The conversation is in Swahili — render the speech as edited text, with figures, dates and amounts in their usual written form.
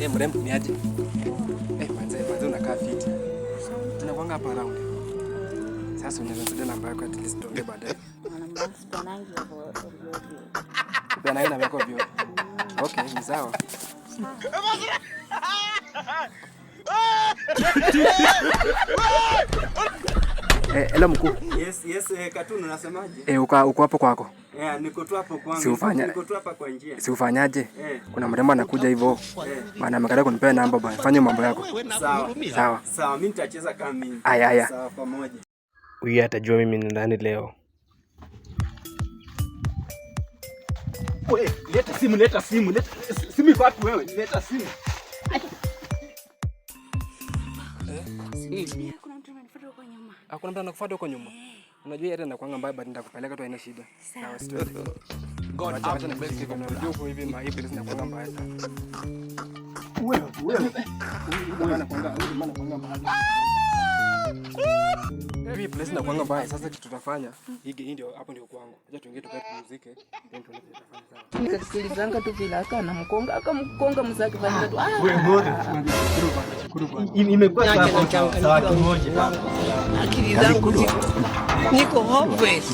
Eh, mrembo, ni aje? Eh, manze, manze unakaa fiti. Tunakuanga hapa around. Sasa unaweza nisaidia namba yako, at least tuongee baadaye. Sipeanangi hivyo ovyo ovyo. Peana namba yako ovyo. Okay, ni sawa. Eh, hello mkuu. Yes, Katuni, unasemaje? Eh, uko hapo kwako? Eh, niko tu hapo kwangu. Si ufanya- Niko tu hapa kwa njia. Si ufanyaje? Eh. Kuna mrembo anakuja hivyo. Maana amekataa kunipea namba bwana. Fanya mambo yako. Sawa. Sawa. Sawa, mimi nitacheza kama mimi. Aya, aya. Sawa, pamoja. Huyu atajua mimi ni nani leo. Wewe, leta simu, leta simu, leta simu iko wapi wewe? Leta simu. Kuna mtu amenifuata huko nyuma. Hakuna mtu anakufuata huko nyuma. Unajua hata nakuanga mbaya, but nitakupeleka tu, haina shida. Sawa, situende. God Wacha have wacha mercy. nikushike, unajua huko hivi ma hii place inakuanga mbaya sana. Wewe, wewe. Huyu jamaa anakuanga mbaya. Hii place inakuanga mbaya. Sasa kitu tutafanya, hii ndio hapo ndio kwangu. Acha tuingie tukae tupumzike. Then tuone vile tutafanya, sawa. Nikasikilizanga tu vile akanamkonga akamkonga mzake fanyika tu, ah. Wewe bora. Shukuru bana, shukuru bana. Imekuwa sawa sawa kimoja. Akili zangu ziko niko hopeless.